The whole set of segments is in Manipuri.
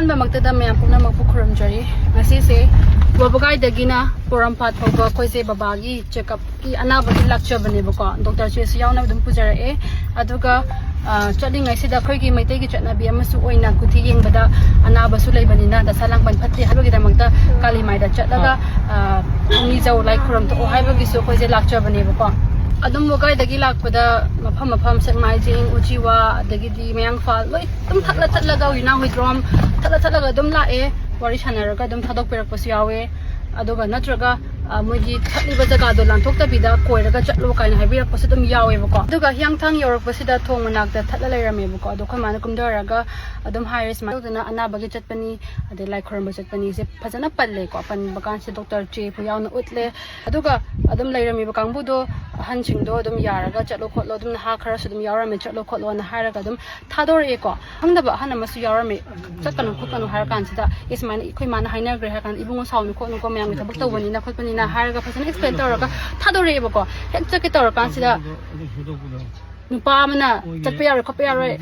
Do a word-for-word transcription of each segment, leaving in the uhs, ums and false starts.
ꯑꯍꯥꯟꯕꯃꯛꯇꯗ ꯃꯌꯥꯝ ꯄꯨꯝꯅꯃꯛꯄꯨ ꯈꯨꯔꯨꯝꯖꯔꯤ꯫ ꯉꯁꯤꯁꯦ ꯋꯥꯕꯒꯥꯏꯗꯒꯤꯅ ꯄꯣꯔꯣꯝꯄꯥꯠ ꯐꯥꯎꯕ ꯑꯩꯈꯣꯏꯁꯦ ꯕꯕꯥꯒꯤ ꯆꯦꯛꯑꯞꯀꯤ ꯑꯅꯥꯕꯒꯤ ꯂꯥꯛꯆꯕꯅꯦꯕꯀꯣ꯫ ꯗꯣꯛꯇꯔ ꯆꯦꯁꯨ ꯌꯥꯎꯅ ꯑꯗꯨꯝ ꯄꯨꯖꯔꯛꯑꯦ꯫ ꯑꯗꯨꯒ, ꯑ, ꯆꯠꯂꯤꯉꯩꯁꯤꯗ ꯑꯩꯈꯣꯏꯒꯤ ꯃꯩꯇꯩꯒꯤ ꯆꯠꯅꯕꯤ ꯑꯃꯁꯨ ꯑꯣꯏꯅ ꯀꯨꯊꯤ ꯌꯦꯡꯕꯗ ꯑꯅꯥꯕꯁꯨ ꯂꯩꯕꯅꯤꯅ ꯗꯁꯥ ꯂꯥꯡꯕꯟ ꯐꯠꯇꯦ ꯍꯥꯏꯕꯒꯤꯗꯃꯛꯇ ꯀꯥꯂꯤ ꯃꯥꯏꯗ ꯆꯠꯂꯒ, ꯑ, ꯊꯧꯅꯤꯖꯧ ꯂꯥꯏ ꯈꯨꯔꯨꯝ ꯊꯣꯛꯑꯣ ꯍꯥꯏꯕꯒꯤꯁꯨ ꯑꯩꯈꯣꯏꯁꯦ ꯂꯥꯛꯆꯕꯅꯦꯕꯀꯣ꯫ ꯑꯗꯨꯝ ꯋꯥꯕꯒꯥꯏꯗꯒꯤ ꯂꯥꯛꯄꯗ ꯃꯐꯝ ꯃꯐꯝ ꯁꯦꯛꯃꯥꯏꯖꯤꯡ, ꯎꯆꯤꯋꯥ, ꯑꯗꯒꯤꯗꯤ ꯃꯌꯥꯡꯐꯥꯜ ꯂꯣꯏ ꯑꯗꯨꯝ ꯊꯠꯂ ꯊꯠꯂꯒ ꯎꯏꯅꯥ ꯍꯨꯏꯗ꯭ꯔꯣꯝ ꯊꯠꯂ ꯊꯠꯂꯒ ꯑꯗꯨꯝ ꯂꯥꯛꯑꯦ꯫ ꯋꯥꯔꯤ ꯁꯥꯟꯅꯔꯒ ꯑꯗꯨꯝ ꯊꯥꯗꯣꯛꯄꯤꯔꯛꯄꯁꯨ ꯌꯥꯎꯋꯦ꯫ ꯑꯗꯨꯒ ꯅꯠꯇ꯭ꯔꯒ, ꯑ, ꯃꯣꯏꯒꯤ ꯊꯠꯂꯤꯕ ꯖꯒꯥꯗꯣ ꯂꯥꯟꯊꯣꯛꯇꯕꯤꯗ ꯀꯣꯏꯔꯒ ꯆꯠꯂꯣ ꯀꯥꯏꯅ ꯍꯥꯏꯕꯤꯔꯛꯄꯁꯨ ꯑꯗꯨꯝ ꯌꯥꯎꯋꯦꯕꯀꯣ꯫ ꯑꯗꯨꯒ ꯍꯤꯌꯥꯡꯊꯥꯡ ꯌꯧꯔꯛꯄꯁꯤꯗ ꯊꯣꯡ ꯃꯅꯥꯛꯇ ꯊꯠꯂ ꯂꯩꯔꯝꯃꯦꯕꯀꯣ꯫ ꯑꯗꯣ ꯑꯩꯈꯣꯏ ꯃꯥꯅ ꯀꯨꯝꯊꯔꯒ ꯑꯗꯨꯝ ꯍꯥꯏꯔꯦ ꯁꯨꯃꯥꯏꯅ ꯇꯧꯗꯅ ꯑꯅꯥꯕꯒꯤ ꯆꯠꯄꯅꯤ, ꯑꯗꯩ ꯂꯥꯏ ꯈꯨꯔꯨꯝꯕ ꯆꯠꯄꯅꯤꯁꯦ ꯐꯖꯅ ꯄꯜꯂꯦꯀꯣ꯫ ꯄꯟꯕ ꯀꯥꯟꯁꯤꯗ ꯗꯣꯛꯇꯔ ꯆꯦꯐꯥꯎ ꯌꯥꯎꯅ ꯎꯠꯂꯦ꯫ ꯑꯗꯨꯒ ꯑꯗꯨꯝ ꯂꯩꯔꯝꯃꯤꯕ ꯀꯥꯡꯕꯨꯗꯣ, ꯑꯍꯟꯁꯤꯡꯗꯣ ꯑꯗꯨꯝ ꯌꯥꯔꯒ ꯆꯠꯂꯣ ꯈꯣꯠꯂꯣ, ꯑꯗꯨꯝ ꯅꯍꯥ ꯈꯔꯁꯨ ꯑꯗꯨꯝ ꯌꯥꯎꯔꯝꯃꯦ, ꯆꯠꯂꯣ ꯈꯣꯠꯂꯣꯅ ꯍꯥꯏꯔꯒ ꯑꯗꯨꯝ ꯊꯥꯗꯣꯔꯛꯑꯦꯀꯣ꯫ ꯈꯪꯗꯕ ꯑꯍꯟ ꯑꯃꯁꯨ ꯌꯥꯎꯔꯝꯃꯦ, "ꯆꯠꯀꯅꯨ ꯈꯣꯠꯀꯅꯨ" ꯍꯥꯏꯔ ꯀꯥꯟꯁꯤꯗ, "ꯑꯦ, ꯁꯨꯃꯥꯏꯅ ꯑꯩꯈꯣꯏ ꯃꯥꯅ ꯍꯥꯏꯅꯈ꯭ꯔꯦ" ꯍꯥꯏꯔ ꯀꯥꯟꯗ, "ꯏꯕꯨꯡꯉꯣ ꯁꯥꯎꯅꯨ ꯈꯣꯠꯅꯨꯀꯣ, ꯃꯌꯥꯝꯒꯤ ꯊꯕꯛ ꯇꯧꯕꯅꯤꯅ ꯈꯣꯠꯄꯅꯤꯅ" ꯍꯥꯏꯔꯒ ꯐꯖꯅ ꯑꯦꯛꯁꯄ꯭ꯂꯦꯟ ꯇꯧꯔꯒ ꯊꯥꯗꯣꯔꯛꯑꯦꯕꯀꯣ꯫ ꯍꯦꯛ ꯆꯠꯀꯦ ꯇꯧꯔꯀꯥꯟꯁꯤꯗ ꯅꯨꯄꯥ ꯑꯃꯅ, "ꯆꯠꯄ ꯌꯥꯔꯣꯏ ꯈꯣꯠꯄ ꯌꯥꯔꯣꯏ,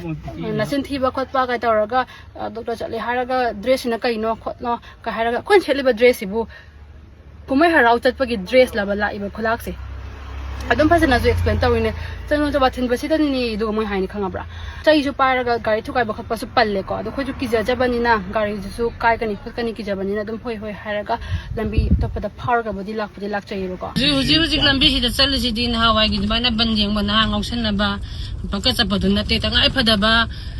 ꯅꯆꯤꯟ ꯊꯤꯕ ꯈꯣꯠꯄ" ꯀꯥꯏ ꯇꯧꯔꯒ, ꯑ, ꯗꯣꯛꯇꯔ ꯆꯠꯂꯦ ꯍꯥꯏꯔꯒ ꯗ꯭ꯔꯦꯁꯁꯤꯅ ꯀꯩꯅꯣ ꯈꯣꯠꯅꯣ ꯀꯥꯏ ꯍꯥꯏꯔꯒ, ꯑꯩꯈꯣꯏꯅ ꯁꯦꯠꯂꯤꯕ ꯗ꯭ꯔꯦꯁꯁꯤꯕꯨ ꯀꯨꯝꯍꯩ ꯍꯔꯥꯎ ꯆꯠꯄꯒꯤ ꯗ꯭ꯔꯦꯁ ꯂꯕ ꯂꯥꯛꯏꯕ ꯈꯨꯂꯥꯛꯁꯦ꯫ ꯑꯗꯨꯝ ꯐꯖꯅꯁꯨ ꯑꯦꯛꯁꯄ꯭ꯂꯦꯟ ꯇꯧꯔꯤꯅꯦ꯫ "ꯆꯠꯅꯨ ꯆꯠꯄ ꯊꯤꯟꯕꯁꯤꯗꯅꯤꯅꯦ" ꯑꯗꯨꯒ ꯃꯣꯏ ꯍꯥꯏꯅꯤ, ꯈꯪꯉꯕ꯭ꯔꯥ? ꯆꯩꯁꯨ ꯄꯥꯏꯔꯒ ꯒꯥꯔꯤ ꯊꯨꯒꯥꯏꯕ ꯈꯣꯠꯄꯁꯨ ꯄꯜꯂꯦꯀꯣ꯫ ꯑꯗꯣ ꯑꯩꯈꯣꯏꯁꯨ ꯀꯤꯖꯖꯕꯅꯤꯅ, ꯒꯥꯔꯤꯗꯨꯁꯨ ꯀꯥꯏꯒꯅꯤ ꯈꯣꯠꯀꯅꯤ ꯀꯤꯖꯕꯅꯤꯅ ꯑꯗꯨꯝ ꯍꯣꯏ ꯍꯣꯏ ꯍꯥꯏꯔꯒ ꯂꯝꯕꯤ ꯑꯇꯣꯞꯄꯗ ꯐꯥꯎꯔꯒꯕꯨꯗꯤ ꯂꯥꯛꯄꯗꯤ ꯂꯥꯛꯆꯩꯌꯦꯕꯀꯣ꯫ ꯍꯧꯖꯤꯛ, ꯍꯧꯖꯤꯛ, ꯍꯧꯖꯤꯛ ꯂꯝꯕꯤꯁꯤꯗ ꯆꯠꯂꯤꯁꯤꯗꯤ ꯅꯍꯥꯟꯋꯥꯏꯒꯤ ꯑꯗꯨꯃꯥꯏꯅ ꯕꯟ ꯌꯦꯡꯕ, ꯅꯍꯥ ꯉꯥꯎꯁꯟꯅꯕ, ꯄꯪꯆꯠ ꯆꯠꯄꯗꯨ ꯅꯠꯇꯦ꯫ ꯇꯉꯥꯏ ꯐꯗꯕ,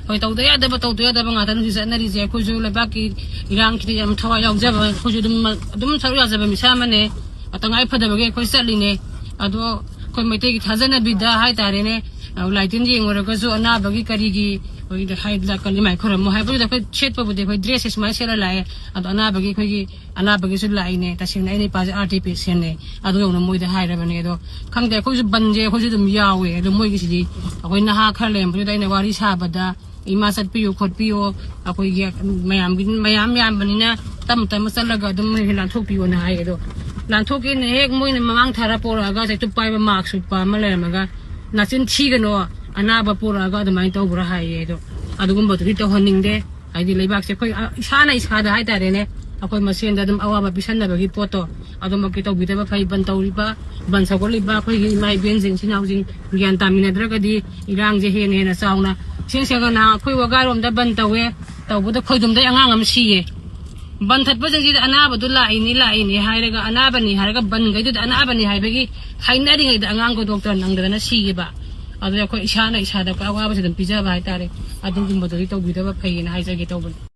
ꯍꯣꯏ, ꯇꯧꯗ ꯌꯥꯗꯕ, ꯇꯧꯗ ꯌꯥꯗꯕ ꯉꯥꯛꯇꯅꯤ ꯍꯧꯖꯤꯛ ꯆꯠꯅꯔꯤꯁꯦ꯫ ꯑꯩꯈꯣꯏꯁꯨ ꯂꯩꯕꯥꯛꯀꯤ ꯏꯔꯥꯡꯁꯤꯗ ꯌꯥꯝ ꯊꯋꯥꯏ ꯌꯥꯎꯖꯕ, ꯑꯩꯈꯣꯏꯁꯨ ꯑꯗꯨꯝ, ꯑꯗꯨꯝ ꯁꯔꯨꯛ ꯌꯥꯖꯕ ꯃꯤꯁꯛ ꯑꯃꯅꯦ꯫ ꯇꯉꯥꯏ ꯐꯗꯕꯒꯤ ꯑꯩꯈꯣꯏ ꯆꯠꯂꯤꯅꯦ꯫ ꯑꯗꯣ ꯑꯩꯈꯣꯏ ꯃꯩꯇꯩꯒꯤ ꯊꯥꯖꯅꯕꯤꯗ ꯍꯥꯏꯇꯥꯔꯦꯅꯦ, ꯑ, ꯂꯥꯏ ꯇꯤꯟ ꯌꯦꯡꯉꯨꯔꯒꯁꯨ ꯑꯅꯥꯕꯒꯤ ꯀꯔꯤꯒꯤ, ꯑꯩꯈꯣꯏꯒꯤ ꯍꯥꯏ-, ꯀꯜꯂꯤ ꯃꯥꯏ ꯈꯨꯔꯝꯃꯨ ꯍꯥꯏꯕꯗꯨꯗ ꯑꯩꯈꯣꯏ ꯁꯦꯠꯄꯕꯨꯗꯤ ꯑꯩꯈꯣꯏ ꯗ꯭ꯔꯦꯁꯁꯦ ꯁꯨꯃꯥꯏꯅ ꯁꯦꯠꯂ ꯂꯥꯛꯑꯦ꯫ ꯑꯗꯣ ꯑꯅꯥꯕꯒꯤ ꯑꯩꯈꯣꯏꯒꯤ, ꯑꯅꯥꯕꯒꯤꯁꯨ ꯂꯥꯛꯏꯅꯦ꯫ ꯇꯁꯦꯡꯅ ꯑꯩꯅ ꯏꯄꯥꯁꯦ ꯑꯥꯔ ꯇꯤ ꯄꯦꯁꯦꯟꯅꯦ꯫ ꯑꯗꯨ ꯌꯧꯅ ꯃꯣꯏꯗ ꯍꯥꯏꯔꯕꯅꯦ꯫ ꯑꯗꯣ ꯈꯪꯗꯦ, ꯑꯩꯈꯣꯏꯁꯨ ꯕꯟꯁꯦ ꯑꯩꯈꯣꯏꯁꯨ ꯑꯗꯨꯝ ꯌꯥꯎꯋꯦ꯫ ꯑꯗꯣ ꯃꯣꯏꯒꯤꯁꯤꯗꯤ ꯑꯩꯈꯣꯏ ꯅꯍꯥ ꯈꯔ ꯂꯩꯔꯝꯕꯗꯨꯗ ꯑꯩꯅ ꯋꯥꯔꯤ ꯁꯥꯕꯗ, "ꯏꯃꯥ ꯆꯠꯄꯤꯌꯨ ꯈꯣꯠꯄꯤꯌꯨ, ꯑꯩꯈꯣꯏꯒꯤ ꯃꯌꯥꯝꯒꯤ, ꯃꯌꯥꯝ ꯌꯥꯝꯕꯅꯤꯅ ꯇꯞꯅ ꯇꯞꯅ ꯆꯠꯂꯒ ꯑꯗꯨꯝ ꯂꯥꯟꯊꯣꯛꯄꯤꯌꯣꯅ" ꯍꯥꯏ꯫ ꯑꯗꯣ ꯂꯥꯟꯊꯣꯛꯀꯦꯅ ꯍꯦꯛ ꯃꯣꯏꯅ ꯃꯃꯥꯡ ꯊꯥꯔ ꯄꯣꯔꯛꯑꯒ ꯆꯩꯇꯨꯞ ꯄꯥꯏꯕ ꯃꯥꯛꯁ ꯎꯞꯄ ꯑꯃ ꯂꯩꯔꯝꯃꯒ, "ꯅꯥꯆꯤꯟ ꯊꯤꯒꯅꯣ, ꯑꯅꯥꯕ ꯄꯣꯔꯛꯑꯒ ꯑꯗꯨꯃꯥꯏꯅ ꯇꯧꯕ꯭ꯔꯥ?" ꯍꯥꯏꯌꯦ꯫ ꯑꯗꯣ ꯑꯗꯨꯒꯨꯝꯕꯗꯨꯗꯤ ꯇꯧꯍꯟꯅꯤꯡꯗꯦ꯫ ꯍꯥꯏꯗꯤ ꯂꯩꯕꯥꯛꯁꯦ ꯑꯩꯈꯣꯏ, ꯑ, ꯏꯁꯥꯅ ꯏꯁꯥꯗ ꯍꯥꯏꯇꯥꯔꯦꯅꯦ, ꯑꯩꯈꯣꯏ ꯃꯁꯦꯟꯗ ꯑꯗꯨꯝ ꯑꯋꯥꯕ ꯄꯤꯁꯟꯅꯕꯒꯤ ꯄꯣꯠꯇꯣ ꯑꯗꯨꯃꯛꯇꯤ ꯇꯧꯕꯤꯗꯕ ꯐꯩ꯫ ꯕꯟ ꯇꯧꯔꯤꯕ, ꯕꯟ ꯁꯧꯒꯠꯂꯤꯕ ꯑꯩꯈꯣꯏꯒꯤ ꯏꯃꯥ ꯏꯕꯦꯟꯁꯤꯡ, ꯏꯆꯤꯟ ꯏꯅꯥꯎꯁꯤꯡ ꯒ꯭ꯌꯥꯟ ꯇꯥꯃꯤꯟꯅꯗ꯭ꯔꯒꯗꯤ ꯏꯔꯥꯡꯁꯦ ꯍꯦꯟꯅ ꯍꯦꯟꯅ ꯆꯥꯎꯅ, ꯏꯁꯦꯡ ꯁꯦꯡꯅ ꯅꯍꯥꯟ ꯑꯩꯈꯣꯏ ꯋꯥꯒꯥꯏꯔꯣꯝꯗ ꯕꯟ ꯇꯧꯋꯦ, ꯇꯧꯕꯗ ꯈꯣꯏꯗꯨꯝꯗꯩ ꯑꯉꯥꯡ ꯑꯃ ꯁꯤꯌꯦ꯫ ꯕꯟ ꯊꯠꯄꯁꯤꯡꯁꯤꯗ ꯑꯅꯥꯕꯗꯨ ꯂꯥꯛꯏꯅꯤ, ꯂꯥꯛꯏꯅꯤ ꯍꯥꯏꯔꯒ, ꯑꯅꯥꯕꯅꯤ ꯍꯥꯏꯔꯒ ꯕꯟꯈꯩꯗꯨꯗ ꯑꯅꯥꯕꯅꯤ ꯍꯥꯏꯕꯒꯤ ꯍꯥꯏꯅꯔꯤꯉꯩꯗ ꯑꯉꯥꯡꯗꯣ ꯗꯣꯛꯇꯔ ꯅꯪꯗꯗꯅ ꯁꯤꯈꯤꯕ꯫ ꯑꯗꯨꯗ ꯑꯩꯈꯣꯏ ꯏꯁꯥꯅ ꯏꯁꯥꯗ ꯑꯋꯥꯕꯁꯦ ꯑꯗꯨꯝ ꯄꯤꯖꯕ ꯍꯥꯏꯇꯥꯔꯦ꯫ ꯑꯗꯨꯒꯨꯝꯕꯗꯨꯗꯤ ꯇꯧꯕꯤꯗꯕ ꯐꯩꯌꯦꯅ ꯍꯥꯏꯖꯒꯦ ꯇꯧꯕꯅꯤ꯫